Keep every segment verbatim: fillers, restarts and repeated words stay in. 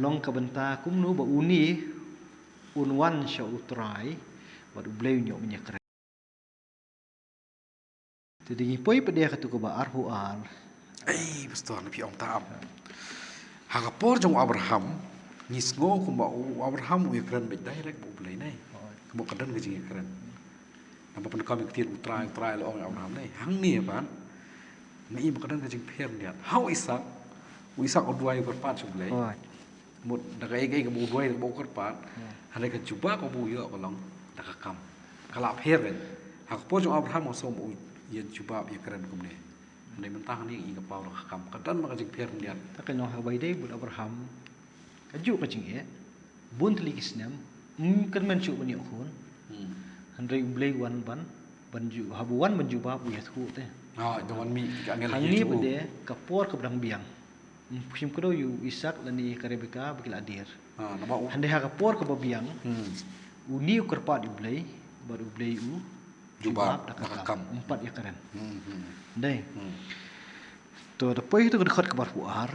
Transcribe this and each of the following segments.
Long ka bynta kumno ba une un wan sha U Trai bad U Blei un ïoh ban ïakren. Te dei ngi poi pat ïa katu kaba arphew ar. Ei, pastor, na phi ong tam. Ha ka por jong u Abraham, ngi sngew kumba u Abraham u ïakren beit direct bad U Blei ne. Kumba ka don ka jingïakren. Namar pyndonkam ïa ka ktien U Trai, U Trai la ong ïa u Abraham ne. Hangne pat, nga i ba ka don ka jingpher khyndiat. Ha u Isak, u Isak u duwai u kyrpad sha U Blei. Mut da kaei kaei kaba u duwai kaba u kyrpad. Hynrei ka jubab kaba u ïoh ka long da ka kam. Ka la pher kan. Ha ka por jong u Abraham nga sngew ba u ïa jubab ïakren kumne. Hynrei mynta hangne i ka paw da ka kam. Ka don ma ka jingpher khyndiat. Ta ka long ha kaba ïadei bad u Abraham. Kajuh ka jingeh. Bun tylli ki snem. Ym kyrmen shuh ban ïoh khun. Hynrei U Blei u wan ban, ban ju, haba u wan ban jubab u ïathuh te. Hangne pat de ka por kaba dang biang. Ym shym kdew ïa u Isak lane ka Rebeka ba ki la dier. Hynrei ha ka por kaba biang, une u kyrpad ïa U Blei, bad U Blei u jubab da ka kam. Ym pat ïakren. Dei. To, da poi to ka dkhot kaba arphew ar,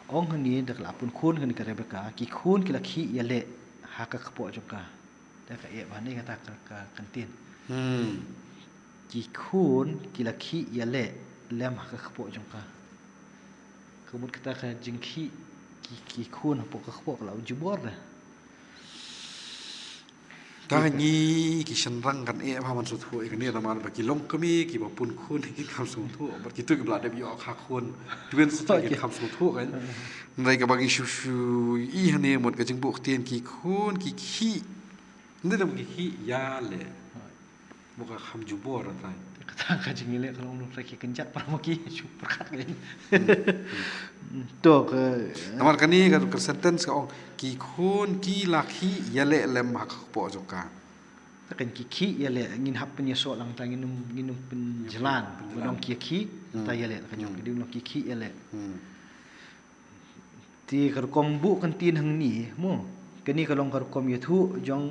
ong hangne da ka la pun khun kane ka Rebeka, ki khun ki la khih ïaleh ha ka kpoh jong ka. Da ka eh ba hangne kata ka, ka ktien. Ki khun ki la khih ïaleh lem ha ka kpoh jong ka. Ka mut kata ka jingkhih ki, ki khun hapoh ka kpoh ka la u jubor da. Ka ngi ki shynrang kan eh ba man sngewthuh ïa kane namar ba ki long kmie kiba pun khun kin kham sngewthuh. Bad kito kiba la dep ïoh kha khun. Twins kin kham sngewthuh kan. Hynrei kaba ngi shu shu i hangne mut ka jingbuh ktien ki khun ki khih. Hynrei da ki khih ïaleh. Mo ka kham jubor, Trai. Kata ka jingïaleh ka long nong Trai ki kynjat para mo ki shu pyrkhat ka. To ka. Namar kane ka, ka sentence ka ong ki khun ki la khih ïaleh lem ha ka kpoh jong ka. Ta kan ki khih ïaleh ngin hap pynïasoh lang ta ngin ym, ngin ym pynjlan. Pynjlan. Ba dang ki khih ta ïaleh ka jong ki dei long ki khih ïaleh. Te ka rukom buh ktien hangne mo. Kane ka long ka rukom ïathuh jong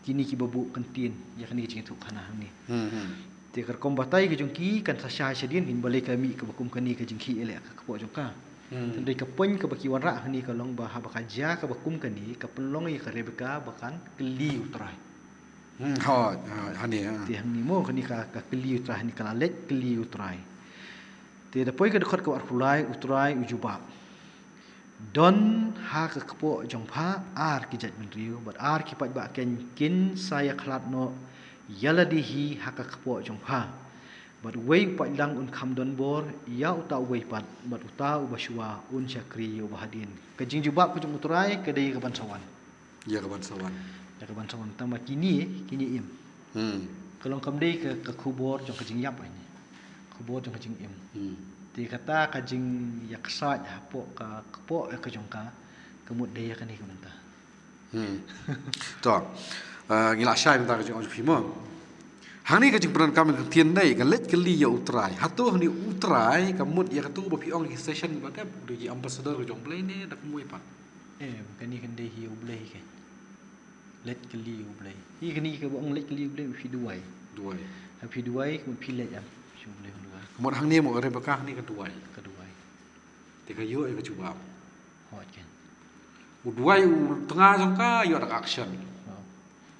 kine kiba buh ktien ïa kane ka jingïathuh khana hangne. Te ka rukom batai ka jong ki kan sa shai shadien kin balei ka mih kaba kum kane ka jingkhih ïaleh ka kpoh jong ka. Hynrei ka point kaba ki wanrah hangne ka long ba haba ka jia kaba kum kane ka pynlong ïa ka Rebeka ba kan kylli U Trai. Hooid, hooid, hangne. Te hangne mo kane ka, ka kylli U Trai hangne ka la leit kylli U Trai. Te da poi ka dkhot kaba arphew lai U Trai u jubab. Don ha ka kpoh jong pha ar ki jaitbynriew bad ar ki paidbah kin, kin sa ïakhlad noh ïa lade hi ha ka kpoh jong pha. Bad uwei u paidlang un kham don bor ïa uta uwei pat bad uta uba shuwa un shakri ïa uba hadien. Ka jingjubab ka jong U Trai ka dei ka ban sa wan. Ïa ka ban sa wan. Ïa ka ban sa wan tang ba kine, kine im. Ka long kam dei ka, ka khubor jong ka jingïap hangne. Khubor jong ka jingim. Te kata ka jingïaksaid hapoh ka, ka kpoh ïa ka jong ka, ka mut dei ïa kane ka bynta. To. Ngi la shai bynta ka jingong jong phi mo. Hangne ka jingpyndonkam ka ktien dei ka leit kylli ïa U Trai. Hato hangne U Trai ka mut ïa kato ba phi ong ki session ba dep, ki ambassador ka jong U Blei ne da kumwei pat. Em, kane kan dei hi U Blei hi. Leit kylli U Blei. Hi kane kaba ong leit kylli U Blei phi duwai. Duwai. Ha phi duwai ka mut phi leit em. Shu U Blei duwai. Ka mut hangne mo Rebeka hangne ka duwai. Ka duwai. Te ka ïoh ïa ka jubab. Hooid kan. U duwai u tnga jong ka ïoh da ka action.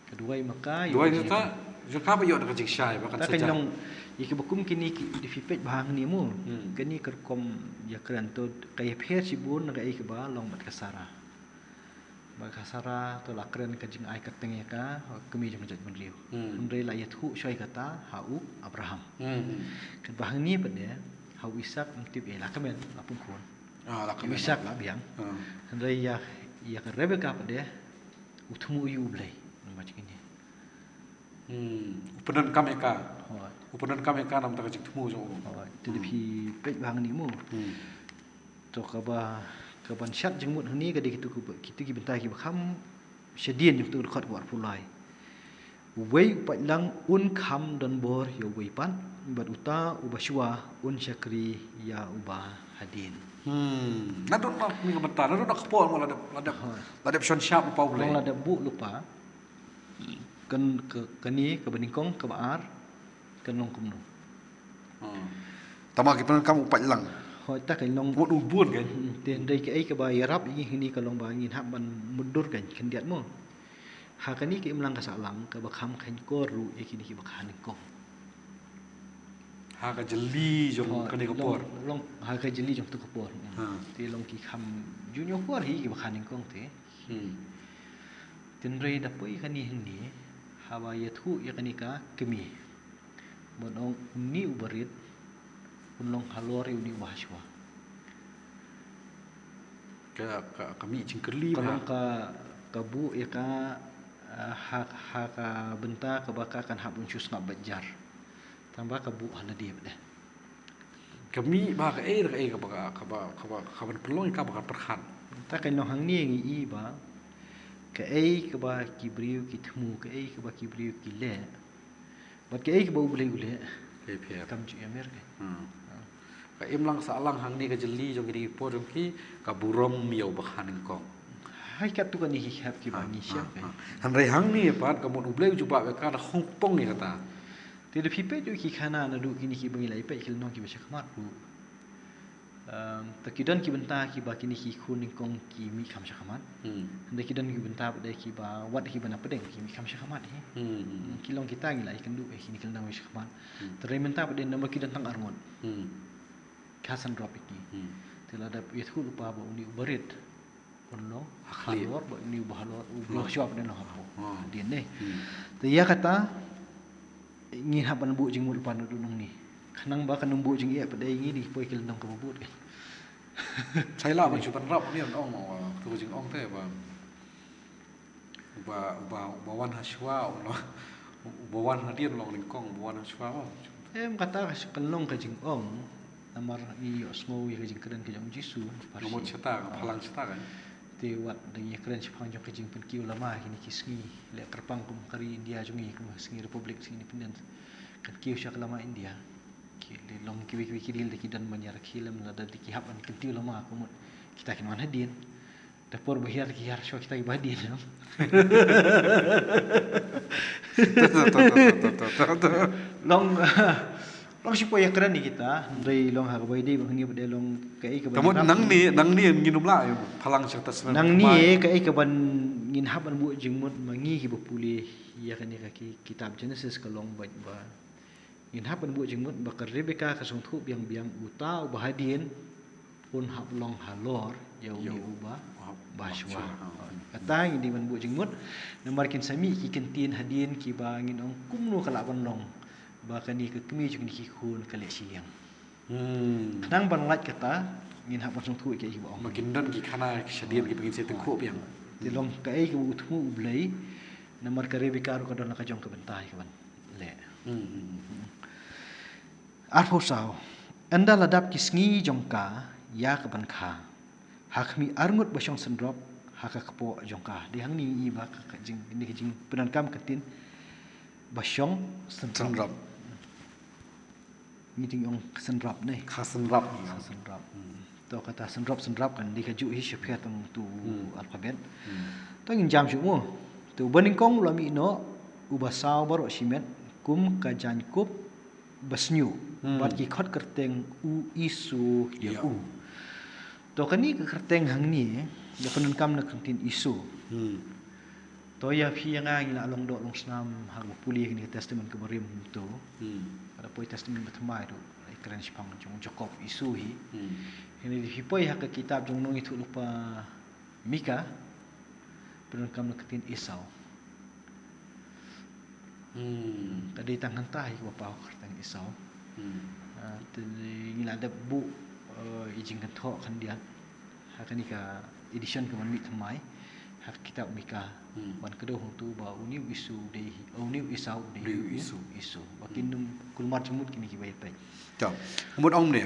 Ka duwai ma ka ïoh. Duwai jong ka, jong ka ba ïoh da ka jingshai ba kan sa jia. Ïa kiba kum kine ki da phi peit ba hangne mo. Kane ka rukom ïakren to ka ïapher shibun na kaei kaba long bad ka Sara. Ba ka Sara to la kren ka jingai kyrteng ïa ka kmie jong ka jaitbynriew. Hynrei la ïathuh shoi kata ha u Abraham. Katba hangne pat de ha u Isak ym tip ïa la kmen la pun khun. La kmen. U Isak la biang. Hynrei ïa, ïa ka Rebeka pat de u thmu ïa U Blei. Namar jong kine. U pyndonkam ïa ka. Hooid. U pyndonkam ïa ka namar ka jingthmu jong u. Hooid. Te da phi peit ba hangne mo. To kaba, kaban shad jingmut hangne ka dei kitu, kitu ki bynta kiba kham shadien jong kitu ki dkhot kaba arphew lai. Uwei u paidlang un kham don bor ïa uwei pat bad uta uba shuwa un shakri ïa uba hadien. Naduh na kane ka bynta, naduh na ka por mo la dep, la dep, la dep shon shap lypa U Blei. La dep buh lypa. Kan ka, kane kaba nyngkong kaba ar kan long kumno. Tangba ki pyndonkam u paidlang. Hooid, ta ka long. Wat u bun kan. Hmm, te hynrei kaei kaba ïarap ïa ngi hangne ka long ba ngin hap ban mutdur kan khyndiat mo. Ha kane ka imlang ka sahlang kaba kham kheiñkor ruh ïa kine kiba kha nyngkong. Ha ka jylli jong kane ka por. Long ha ka jylli jong tu ka por. Hmm. Ha. Te long ki kham ju ñiewkor hi kiba kha nyngkong te. Hmm. Te hynrei da poi kane hangne haba ïathuh ïa kane ka kmie. Ban ong une uba rit un long halor ïa une uba hashwa. Ka, ka, ka mih jingkylli ka long ka, ka buh ïa ka, ah, ha, ha ka bynta kaba ka kan hap ban shu sngap bad jar. Tang ba ka buh ha lade bad eh. Ka mih ba kaei kaei kaba, kaba, kaba, kaba pynlong ïa ka ba ka pyrkhat. Ta ka long hangne ngi i ba kaei kaba ki briew ki thmu, kaei kaba ki briew ki leh. Bad kaei kaba U Blei u leh. Kaei pher. Kam ju ïa mer ka. Hmm. Ka imlang sahlang hangne ka jylli jong kine ki por jong ki ka burom ïa uba kha nyngkong. Hai katto kane ki khep kiba ngi shem ka. Hynrei hangne pat ka mut U Blei u jubab ïa ka da hongpong ïa kata. Te da phi peit ïa ki khana naduh kine kiba ngi la ïa peit ki lynnong kiba shakhmat ruh. Ehm, te ki don ki bynta kiba kine ki khun nyngkong ki mih kham shakhmat. Hmm. Hynrei ki don ki bynta pat de kiba wat kiba na pdeng ki mih kham shakhmat hi. Hmm. Ki long kita ngi la ïakynduh ïa kine ki lynnong shakhmat. Hmm. Te hynrei mynta pat de namar ki don tang arngut. Hmm. Ka san drop ïa ki. Hmm. Te lada ïathuh lypa ba une uba rit un long halor ba une uba halor uba hashwa pat de long hapoh. Hmm. Hadien ne. Hmm. Te ïa kata ngi hap ban buh jingmut lypa naduh nangne. Khnang ba kan ym buh jingeh pat de ïa ngi da ki poi ki lynnong kaba bud. Sa ïa lah ban shu pynrap ne ong, ong, ong, tu ka jingong te ba, ba, ba, ba wan hashwa, ong, no. Ba wan hadien long nyngkong, ba wan hashwa, ong. Em, kata ka shi-, kan long ka jingong. Namar ngi ïohsngew ïa ka jingkren ka jong U Jisu. Ka mut shata, ka phalang shata kan. Te wat da ngi kren shaphang jong ka jingpynkiew lama kine ki sngi. Leh kyrpang kum ka ri India jong ngi, kum ka sngi Republic, sngi Independence. Kan kiew sha ka lama India. Ki, ki long kiwei kiwei ki ril da ki don ban ïarakhe lem lada ki hap ban kyntiew lama ka mut kita kin wan hadien. Da por ba hiar ki hiar shuwa kita kiba hadien lem. Long, long shipor ïakren ïa kita, hynrei long ha kaba ïadei bad hangne ba dei long kaei kaba. Ka mut nangne, nangne ngin ym lah ïa phalang sha ka Testament. Nangne kaei kaba ngin hap ban buh jingmut ma ngi kiba pule ïa kane ka ki, kitab Genesis ka long ba, ba ngin hap ban buh jingmut ba ka Rebecca ka sngewthuh biang biang uta uba hadien un hap long halor ïa une uba, uba hashwa. Kata ngi dei ban buh jingmut namar kin sa mih ki kyntien hadien kiba ngin ong kumno ka lah ban long ba kane ka kmie jong kine ki khun ka leh shi ïing. Hmm. Khnang ban lait kata ngin hap ban sngewthuh ïa kiba ong. Ma kin don ki khana ki shadien kiba ngin sa tyngkhuh biang. Te long kaei kaba u thmu U Blei namar ka Rebecca ruh ka don la ka jong ka bynta ïa ka ban leh. Hmm. Arphew saw. Ynda la dap ki sngi jong ka ïa ka ban kha, ha khmih arngut ba shong syndrop ha ka kpoh jong ka. Dei hangne ngi i ba ka, ka jing, ne ka jingpyndonkam ka ktien ba shong syndrop. Syndrop. Ngi dang ong ka syndrop ne. Ka syndrop. Ka syndrop. Hmm. To kata syndrop, syndrop kan dei kajuh hi, shaphiah tang tu alphabet. Hmm. To ngin jam shuh mo. To uba nyngkong u la mih noh, uba saw baroh shimet kum ka jaiñkup ba shñiuh. Hmm. Bad ki khot kyrteng U Iso ïa u. To kane ka kyrteng hangne ïa pyndonkam na ka ktien Iso. Hmm. To ïa phi ïa nga ngi la long doh long snam ha kaba pule kane ka Testament kaba rim to. Hmm. Lada poi Testament Bathymmai ruh, ïa kren shaphang jong u Jakob Iso hi. Hmm. Hynrei lada phi poi ha ka kitab jong u nongïathuhlypa Mika, pyndonkam na ka ktien Esau. Hmm. Ka dei tang hangta hi kaba paw ka kyrteng Esau. Hmm. Ah, te ngi la dep buh, eh, i jingkynthoh khyndiat ha kane ka edition ka ban mih thymmai ha ka kitab Mika. Hmm. Ban kdew hangto ba une u Iso u dei hi, une u Esau u dei hi u Iso. Iso. Ba kin ym kulmar jingmut kine kiba ïa peit. To, mut ong ne.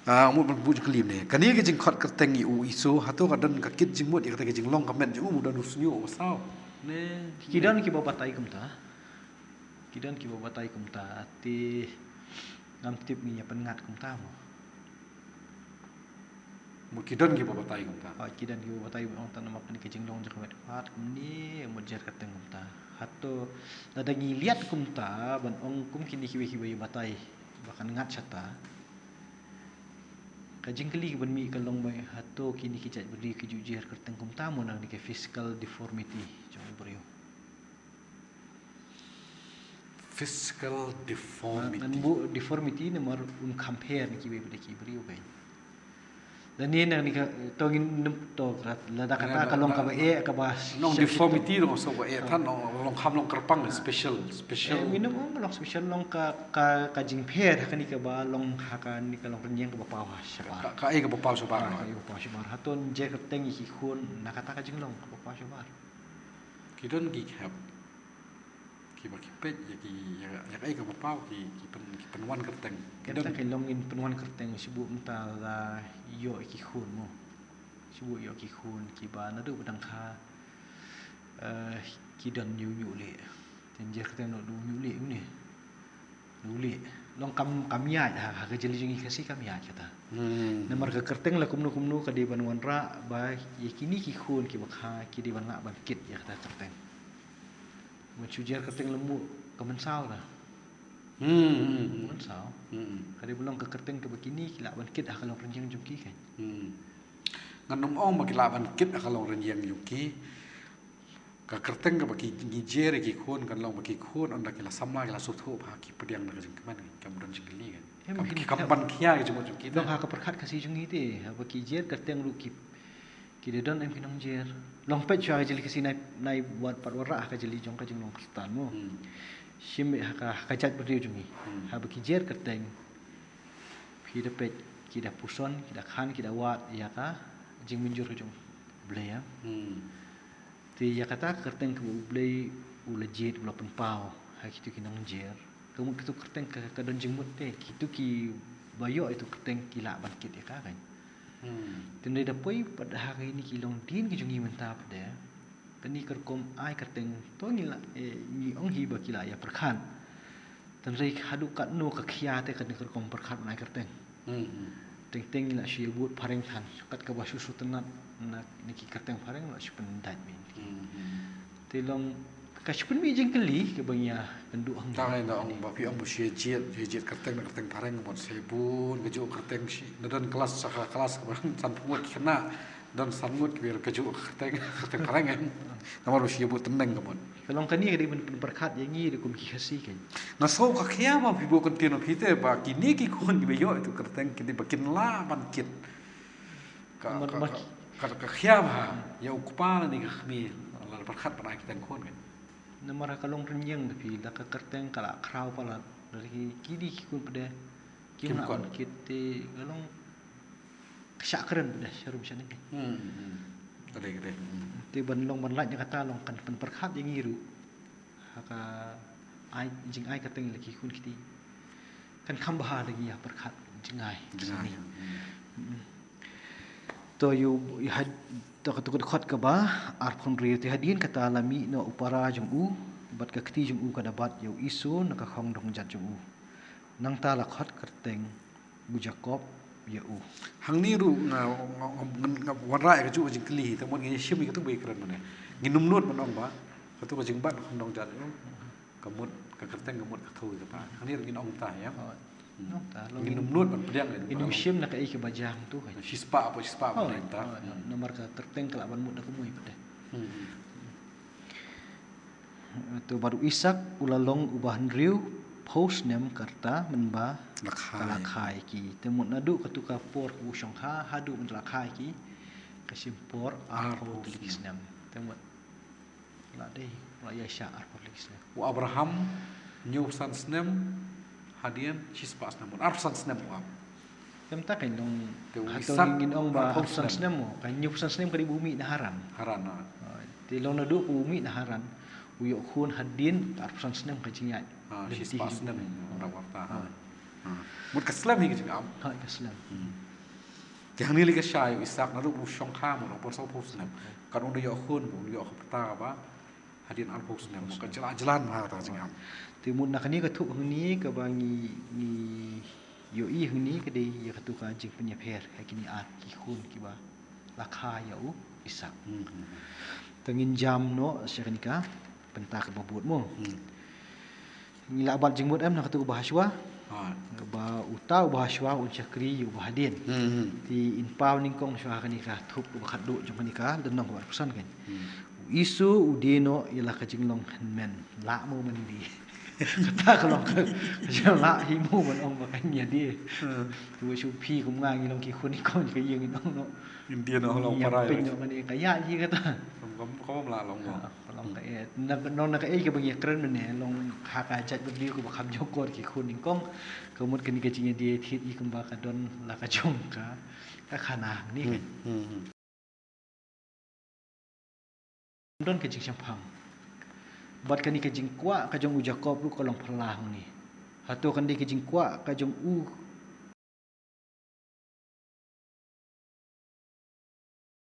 Ah, mut ban buh jingkylli ne. Kane ka jingkhot kyrteng ïa u Iso, hato ka don ka kit jingmut ïa kata ka jinglong ka met jong u, u don u shñiuh u saw. Ne. Ki don kiba batai kumta. Ki don kiba batai kumta. Te ngam tip ngin ïa pynngat kumta mo. Mut ki don kiba batai kumta. Ah, ki don kiba batai, ong tang namar kane ka jinglong jong ka met pat kumne, mut jer kyrteng kumta. Hato lada ngi liat kumta ban ong kum kine kiwei kiba ïa batai ba kan ngat shata. Ka jingkylli ka ban mih ka long ba hato kine ki jait briew ki ju jer kyrteng kumta mo na kane ka physical deformity jong u briew. Physical Ngan deformity. buh deformity namar un compare na kiwei pat de ki briew kan. Lane na kane ka to ngin to lada kata ka long kaba eh kaba Nong deformity long so ba eh than nong long kham long kyrpang special special. Ngin ong long special long ka ka ka jingpher ha kane kaba long ha kane ka long rynïeng kaba paw ha shabar. Ka ka eh kaba paw shabar. Ka eh kaba paw shabar. Hato ngan jer kyrteng ïa ki khun na kata ka jinglong kaba paw shabar. Ki don ki khep. Kiba ki peit ïa ki ïa ïa ka eh kaba paw ki ki pyn ki pynwan kyrteng. Ki don. Kata ka long ngin pynwan kyrteng shu buh mynta la ïoh ïa ki khun mo. Shu buh ïoh ki khun kiba naduh ba dang kha eh ki don ñiuñiu leh. Te ngan jer kyrteng noh da u ñiuñiu leh une. Da u leh. Long kam kam ïaid ha ha ka jylliew jong ngi Khasi kam ïaid kata. Namar ka kyrteng la kumno kumno ka dei ban wanrah ba ïa kine ki khun kiba kha ki dei ban lah ban kit ïa kata ka kyrteng. Ban shu jer kyrteng lemu ka mynsaw da. Hmm. Mynsaw. Ka dei ban long ka kyrteng kaba kine ki lah ban kit ha ka long rynïeng jong ki kan. Ngan ym ong ba ki lah ban kit ha ka long rynïeng jong ki. Ka kyrteng kaba ki ngi jer ïa ki khun kan long ba ki khun ynda ki la samla ki la sngewthuh ba ki pdiang da ka jingkmen kam don jingkylli kan. Kam ban khia ka jingmut jong ki. Long ha ka pyrkhat Khasi jong ngi te haba ki jer kyrteng ruh ki ki dei don em ki nongjer. Long peit shuwa ka jylliew Khasi nai nai wat pat wanrah ha ka jylliew jong ka jinglong Khristan mo. Shim ha ka ha ka jait briew jong ngi. Haba ki jer kyrteng phi da peit ki da puson ki da khan ki da wad ïa ka jingmynjur ka jong U Blei. Te ïa kata ka kyrteng kaba U Blei u la jied u la pynpaw ha kitu ki nongjer. Ka mut kitu kyrteng ka, ka don jingmut te kitu kiba ïoh itu kyrteng ki lah ban kit ïa ka kan. Te nda da poi pat ha kine ki longdien ki jong ngi mynta pat de. Kane ka rukom ai kyrteng to ngi la eh, ngi ong hi ba ki la ïa pyrkhat. Tynrai haduh katno ka khia te kane ka rukom pyrkhat ban ai kyrteng. Teng teng ngi la shu ïa bud phareng than kat kaba shu shu tynat na ki kyrteng phareng la shu pyndait min. Te long ka shu pynmih jingkylli kaba ngi ïa kynduh hangne. Tang ïa ong ba phi ong ba shu ïa jied ïa jied kyrteng na kyrteng phareng mut shu bun ka juh kyrteng shi na don klas sha ka klas kaba san phew ngut ki khynnah. Don san ngut ki ber ka juh kyrteng kyrteng phareng kan. Namar ba shu ïa bud tyneng ka mut. Ka long kane ka dei ban pynpyrkhat ïa ngi da kum ki Khasi kan. Nga sngew ka khia ba phi bud kyntien phi te ba kine ki khun kiba ïoh itu kyrteng kine ba kin lah ban kit. Ka ka ka khia ba ïa u kpa lane ka kmie la pyrkhat ban ai kyrteng khun kan. Namar ka long rynïeng da phi da ka kyrteng ka la khraw palat da ki kine ki khun pat de kim lah ban kit te ka long ka shah kren pat de sharum shane. Ka dei ka dei. Te ban long ban lait ïa kata long kan pynpyrkhat ïa ngi ruh. Ha ka ai jingai kyrteng ïa ki khun kti. Kan kham bha da ngi ïa pyrkhat jingai. Jingai. To ïa u ïa to ka tu ka dkhot kaba arphew hynriew te hadien kata la mih noh u para jong u bad ka kti jong u ka da bat ïa u Esau na ka khong dongjat jong u. Nangta la khot kyrteng u Jakob ïa u. Hangne ruh nga nga nga wanrah ïa kajuh ka jingkylli hi, te mut ngi shim ïa katu ba ïa kren mane. Ngin ym nud ban ong ba katu ka jingbat na khong dongjat ïa u. Ka mut ka kyrteng ka mut ka thaw ïa kata. Hangne ruh ngin ong ta ïa. Ngin ym nud ban pdiang ïa. Ngin ym shim na kaei kaba jia hangtu ka. Shispah pa shispah ba ïa ta. Namar ka kyrteng ka lah ban mut da kumwei pat de. To bad u Isak u la long uba hynriew phew snem ka rta mynba ka la kha ïa ki. Te mut naduh katu ka por kaba u shongkha haduh mynta la kha ïa ki ka shim por arphew tylli ki snem. Te mut la dei la ïaishah arphew tylli ki snem. U Abraham hynñiew phew san snem hadien shispah snem mut arphew san snem u ap. Te mynta ka long hato ngin ong ba arphew san snem mo, ka hynñiew phew san snem ka dei ba u mih na Haran. Haran. Te long naduh ba u mih na Haran u ïoh khun hadien ka arphew san snem ka jingïaid. Shispah snem. Mut ka slem hi ka jingam. Ha ka slem. Te hangne lei ka shai u Isak naduh ba u shongkha mut u por saw phew snem. Kan u da ïoh khun u ïoh ka pyrta ba hadien arphew snem ka jylla jylla ma ta jingam. Te mut na kane ka thuh hangne kaba ngi ngi ïohi hangne ka dei ïa katu ka jingpynïapher ha kine ar ki khun kiba la kha ïa u Isak. Te ngin jam noh sha kane ka bynta kaba bud mo. Ngi la bat jingmut em na katu kaba hashwa. Ba uta uba ha shuwa un shakri ïa uba hadien. Te in paw nyngkong shuwa kane ka thup kaba khatduh jong kane ka lynnong kaba arphew san kan. U Isu u die noh ïa la ka jinglong hynmen. Lah mo ban die. Kata ka long ka jinglah hi mo ban ong ba kan ïa die. Te wa shu phi kum nga ngi long ki khun nyngkong ka ïing in ong noh. India noh long parai. Pynïoh kane ka ïa hi kata. Kam kam kam la long mo. Ka long ka eh na na ka eh ka ba ngi kren mynne long ha ka jait ba die kaba kham jokor ki khun nyngkong. Ka mut kane ka jingïadie thied i kumba ka don la ka jong ka ka khana ni kan. Don ka jingshemphang. Bad kane ka jingkwah ka jong u Jakob ruh ka long phylla hangne. Hato kan dei ka jingkwah ka jong u